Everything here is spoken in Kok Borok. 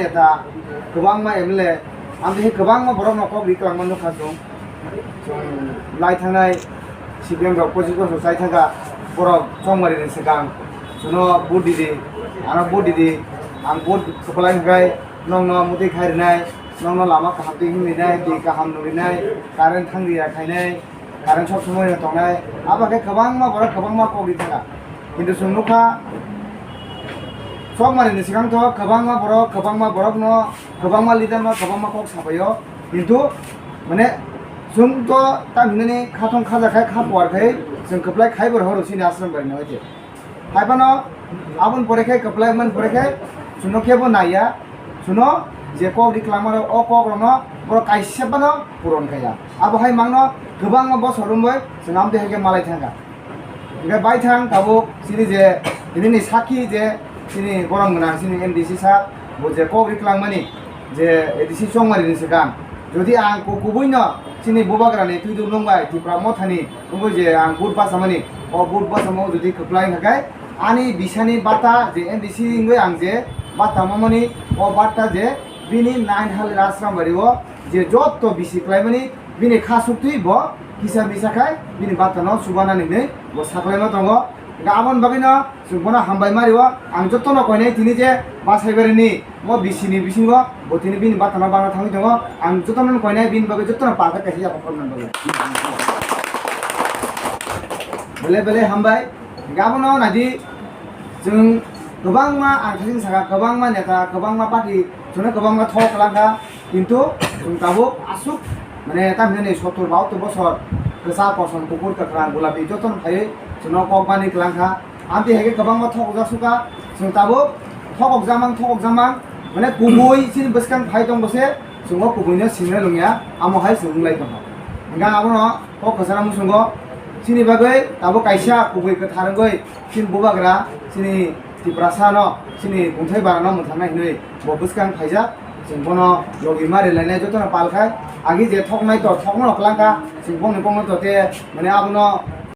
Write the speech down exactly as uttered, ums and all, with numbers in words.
neta, kwbangma M L A, amtwi kwbangma borokno kok ri kwlangma nukha chwng. Chwng lai thangnai C P M rok pochis bochor chai thangkha, borok chongmari ni swkang chwngno vote didi, ano vote didi, ang vote kwplai hwnkhe nokno mwtwi khai rwnai, nokno lama kaham twi himrinai, twi kaham nukrinai, current thangri ya khainai, current sob somoi no tongnai, abo khe kwbangma borok kwbangma kok ri thangkha. Kintu chwng nukha, chongmari ni swkang to kwbangma borok, kwbangma borok no, kwbangma leader no, kwbangma kok sabaio. Kintu, mane, chwng to tam hinani kha thong khaja khai, kha puar khai, chwng kwplai khai bo rohoro chini Ashram Bari no hoite. Hai phano, aboni pore khe kwplai man pore khe, chwngno khe bo naiya, chwngno je kok ri kwlangma rok, o kok rokno borok kaisa phano puron khaiya. Abo hai mangno kwbangma bosor romwi chwng amtwi hai khe malai thangkha. Hingke baithang tabuk chini je, tini ni sakhi je, chini borom gwnang, chini M D C sir, bo je kok ri kwlangmani, je A D C chongmari ni swkang. Jodi ang ku-, kubui no chini bubagra ni twidu nung bai Tipra Motha ni nungwi je ang vote bachamani, o vote bachamo jodi kwplai hwnkhe ani bisani bata je M D C wngwi ang je bata mamani, o bata je bini nine hali Rajrambari o je jotto bisi kwlaimani bini kha suktwi bo kisa misa khai bini bata no chubanani hinwi bo saklaima tongo. Hingke aboni bagwi no chwng bono hambai ma rio. Ang jotono koinai tini je Basaibari ni mo bisi ni bisingo bo tini bini bata no bana thangwi tongo. Ang jotono koinai bini bagwi jotono palka kaisa yapha khoroknani bagwi. Bele bele hambai. Hingke abono naidi chwng kwbangma ang thasing saka, kwbangma neta, kwbangma party chwngno kwbangma thok kwlangkha. Kintu chwng tabuk aswk, mane, tamhinani sottor bahattor bosor kwchak, kosom, kuphur, kwkhrang, gulapi jotono phaiwi chwngno kok bani kwlangkha. Amtwi hai khe kwbangma thokjak sukha, chwng tabuk thokokjamang, thokokjamang, mane, kubui chini bwskang phai tong bose, chwng o kubuino sinna lungya, amo hai chwng wnglai tongkha. Hingkhe abono kok kwcharo muchungo, chini bagwi tabuk kaisa kubui kwthar wngwi, chini bubagra, chini Tiprasa no, chini kungthai bara no mwthangna hinwi bo bwskang phaijak. Chwng bono logi ma rilainai jotono pal khai. Agi je thoknai to thokno kwlangkha. Chwng bongni bongno to te mane abono